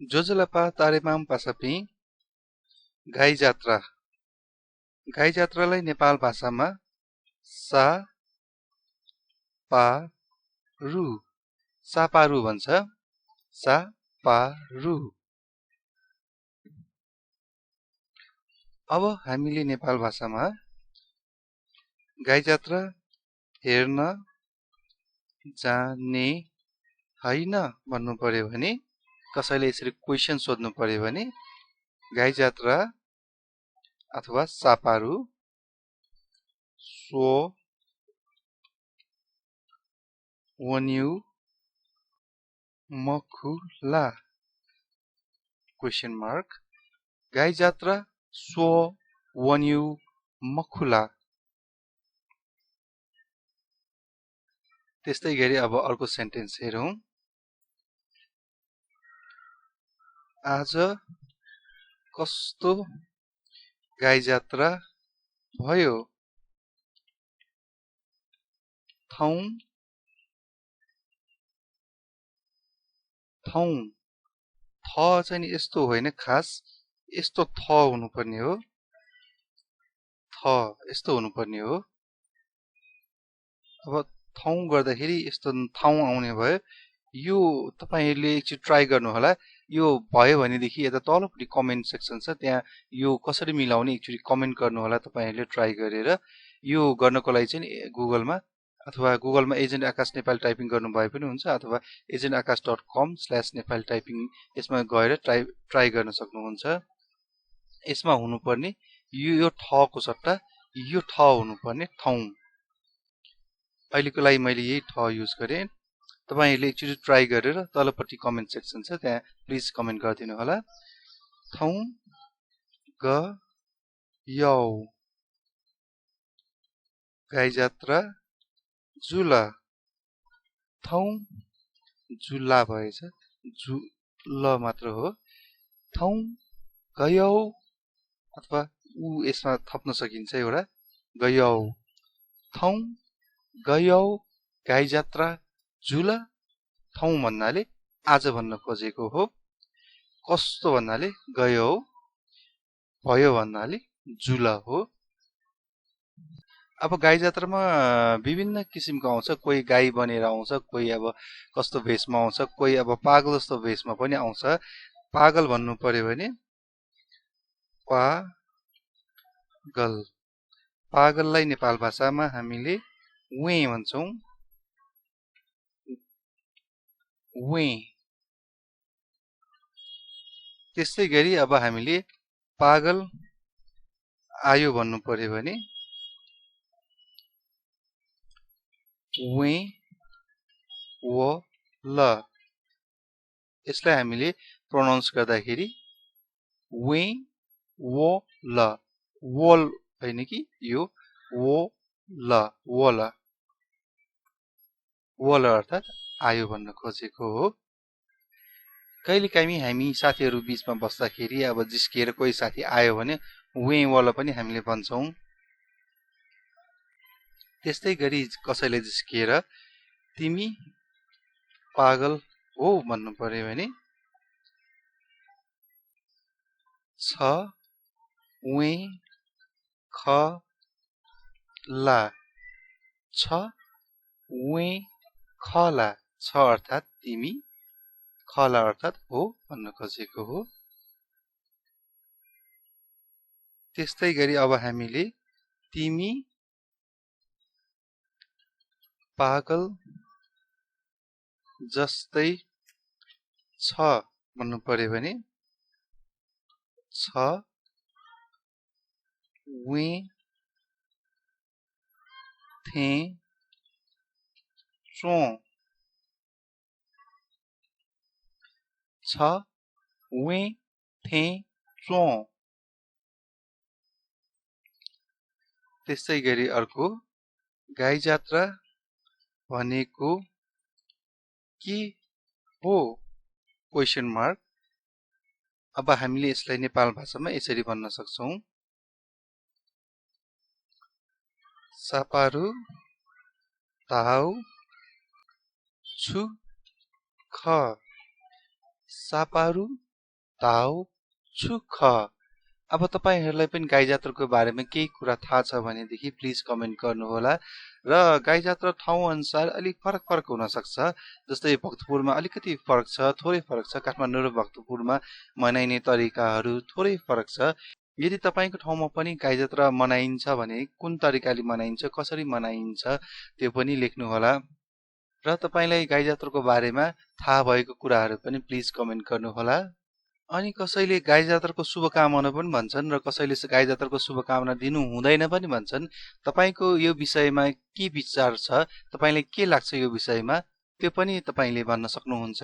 जोजलपा तारेमाम पासापी गाई जात्रा। गाई जात्रालाई नेपाल भाषामा सा पा रु सापारु भन्छ। सापारु। अब हामीले नेपाल भाषामा गाई जात्रा हेर्न जाने हैन भन्नु पर्यो भने, कसैले यसरी क्वेशन सोध्नु पर्यो भने गाई जात्रा अथवा सापारु सो वन्यु मखुला क्वेशन मार्क। गाई जात्रा सो वन्यु मखुला। त्यस्तै गरी अब अर्को सेन्टेन्स हेरौं। आज कस्तो गाई जात्रा भयो। थौं थौं थ चाहिँ नि यस्तो होइन, खास यस्तो थ हुनुपर्ने हो। थ यस्तो हुनुपर्ने हो। अब थौं गर्दाखेरि यस्तो ठाउँ आउने भयो। यो तपाईहरुले एकचोटि ट्राई गर्नु होला। यो भयो भनेदेखि यता तलपट्टि कमेन्ट सेक्सन छ, त्यहाँ यो कसरी मिलाउने एकचोटि कमेन्ट गर्नु होला तपाईहरुले ट्राई गरेर। यो गर्नको लागि चाहिँ गुगलमा अथवा गुगलमा एजेन्ट आकाश नेपाली टाइपिङ गर्नु भए पनि हुन्छ, अथवा agentaakash.com/nepali टाइपिङ यसमा गएर ट्राई गर्न सक्नुहुन्छ। यसमा हुनुपर्ने यो ठ को सट्टा यो ठ हुनुपर्ने थौं। अहिलेको लागि मैले यही ठ युज गरे। तपाईहरुले एकचोटि ट्राई गरेर तलपट्टि कमेन्ट सेक्सन छ, त्यहाँ प्लिज कमेन्ट गरिदिनु होला। थौं ग यौ गाई जात्रा जुला। थौं जुला भएछ, जुल मात्र हो। थौं गयौ अथवा उ यसमा थप्न सकिन्छ एउटा गयौ। थौं गयौ गाई जात्रा जुला। थौं भन्नाले आज भन्न खोजेको हो। कस्तो भन्नाले गयौ। भयो भन्नाले जुला हो। अब गाई जात्रामा विभिन्न किसिमको आउँछ। कोही गाई बनेर आउँछ, कोही अब कस्तो भेषमा आउँछ, कोही अब पागल जस्तो भेषमा पनि आउँछ। पागल भन्नु पर्यो भने पागल। पागललाई नेपाल भाषामा हामीले वे भन्छौं। वे। त्यस्तै गरी अब हामीले पागल आयो भन्नु पर्यो भने वे वो ल। यसलाई हामीले प्रोनाउन्स गर्दाखेरि वे वो ल। वोल हैन कि यो वो ल, वोल। वोल अर्थात् आयो भन्न खोजेको हो। कहिलेकाहीँ हामी साथीहरु बीचमा बस्दाखेरि अब जिस्किएर कोही साथी आयो भने वे वल पनि हामीले भन्छौं। त्यस्तै गरी कसैले जिस्किएर तिमी पागल हो भन्नु पर्यो भने छ वे ख ला। छ वे खला। छ अर्थात् तिमी, खला अर्थात् हो भन्न खोजेको हो। त्यस्तै गरी अब हामीले तिमी पागल जस्तै छ भन्नु पर्यो भने छ वे थे चो। छ वे थे चो। त्यस्तै गरी अर्को गाई जात्रा भनेको के हो क्वेशन मार्क। अब हामीले यसलाई नेपाल भाषामा यसरी भन्न सक्छौं। सापारु ताउ छु ख सापारु ताओ छु ख। अब तपाईहरूलाई पनि गाई जात्राको बारेमा केही कुरा थाहा छ भनेदेखि प्लिज कमेन्ट गर्नुहोला। र गाई जात्रा ठाउँ अनुसार अलिक फरक फरक हुन सक्छ। जस्तै भक्तपुरमा अलिकति फरक छ, थोरै फरक छ। काठमाडौँ र भक्तपुरमा मनाइने तरिकाहरू थोरै फरक छ। यदि तपाईँको ठाउँमा पनि गाई जात्रा मनाइन्छ भने कुन तरिकाले मनाइन्छ, कसरी मनाइन्छ त्यो पनि लेख्नुहोला। र तपाईँलाई गाई जात्राको बारेमा थाहा भएको कुराहरू पनि प्लिज कमेन्ट गर्नुहोला। अनि कसैले गाई जात्राको शुभकामना पनि भन्छन् र कसैले गाई जात्राको शुभकामना दिनु हुँदैन पनि भन्छन्। तपाईको यो विषयमा के विचार छ, तपाईलाई के लाग्छ यो विषयमा, त्यो पनि तपाईले भन्न सक्नुहुन्छ।